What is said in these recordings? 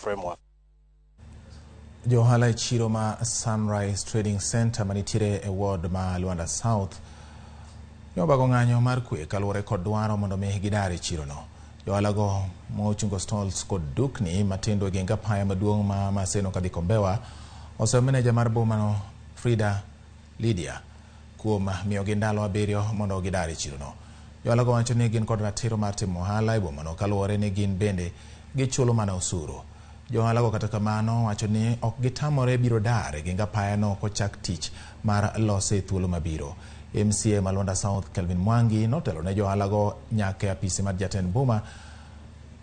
framework. Jo ohala e chiro ma Sunrise Trading Center manitiere e ward ma Luanda South ne obago ng'anyo mar kwe kaluwore kod dwaro mondo mi gidar e chirono. Johala go mochungo stalls kod dukni matindo e geng apaya maduong' ma Maseno kadhi Kombewa oseyo meneja mar bomano Frida Lydia kuom miyogi ndalo 7 mondo gidar e chirono. Johala go wacho ni gin kod ratiro mar timo ohala e bomano kaluwore ni gin bende gichulo mana osuru. Johala go kata kamano wacho ni ok gitamore biro dar e geng apayano kochak tich mar lose e thuolo mabiro. MCA ma Luanda South Kelvin Mwangi notelo ne johala go nyaka e apisi mar jatend boma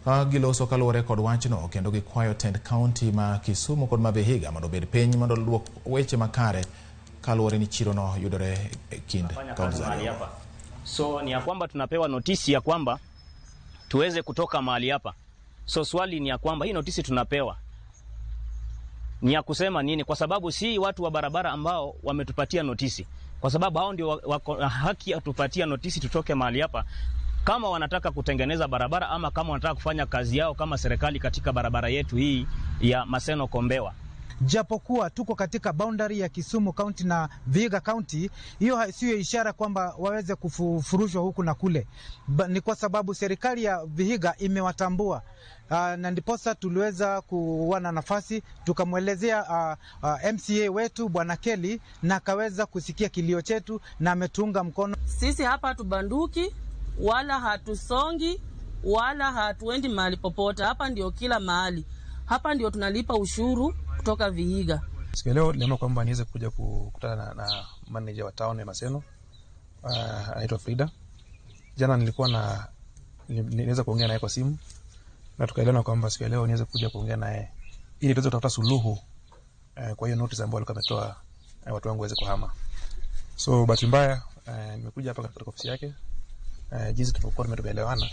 ka giloso kaluwore kod wachno kendo gikwayo tend kaunti ma Kisumu kod ma Vihiga mondo obed piny mondo duok weche makare kaluwore ni chirono yudore e kind kaunti mahali ariyo. Hapa. So ni ya kwamba tunapewa notisi ya kwamba tuweze kutoka mahali hapa. So swali ni ya kwamba hii notisi tunapewa ni ya kusema nini? Kwa sababu si watu wa barabara ambao wametupatia notisi, kwa sababu hao ndio wako na haki ya kutupatia notisi tutoke mahali hapa, kama wanataka kutengeneza barabara ama kama wanataka kufanya kazi yao kama serikali katika barabara yetu hii ya Maseno Kombewa. Japokuwa tuko katika boundary ya Kisumu County na Vihiga County, hiyo siyo ishara kwamba waweze kufurushwa huku na kule. Ni kwa sababu serikali ya Vihiga imewatambua, na ndiposa tuliweza kuwa na nafasi tukamwelezea MCA wetu Bwana Kelly na akaweza kusikia kilio chetu na ametuunga mkono. Sisi hapa hatubanduki wala hatusongi wala hatuendi mahali popote. Hapa ndio kila mahali, hapa ndio tunalipa ushuru kutoka Vihiga. Siku ya leo niliamua kwamba niweze kuja kukutana na manager wa town ya Maseno, anaitwa Frida. Jana nilikuwa na niliweza kuongea naye kwa simu na tukaelewana kwamba siku ya leo niweze kuja kuongea naye ili tuweze kutafuta suluhu kwa hiyo notice ambayo alikuwa ametoa, watu wangu waweze kuhama. So bahati mbaya, nimekuja hapa katika ofisi yake, jinsi tulivyokuwa tumeelewana,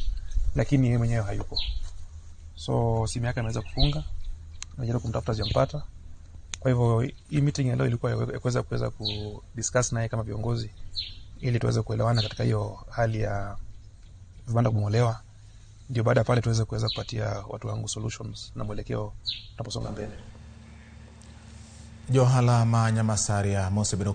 lakini yeye mwenyewe hayupo. So simu yake ameweza kufunga, najaribu kumtafuta sijampata. Kwa hivyo hii meeting ya leo ilikuwa ya kuweza kudiscuss naye kama viongozi ili tuweze kuelewana katika hiyo hali ya vibanda kubomolewa, ndio baada ya pale tuweze kuweza kupatia watu wangu solutions na mwelekeo tunaposonga mbele. Johala ma Nyamasaria mosebedo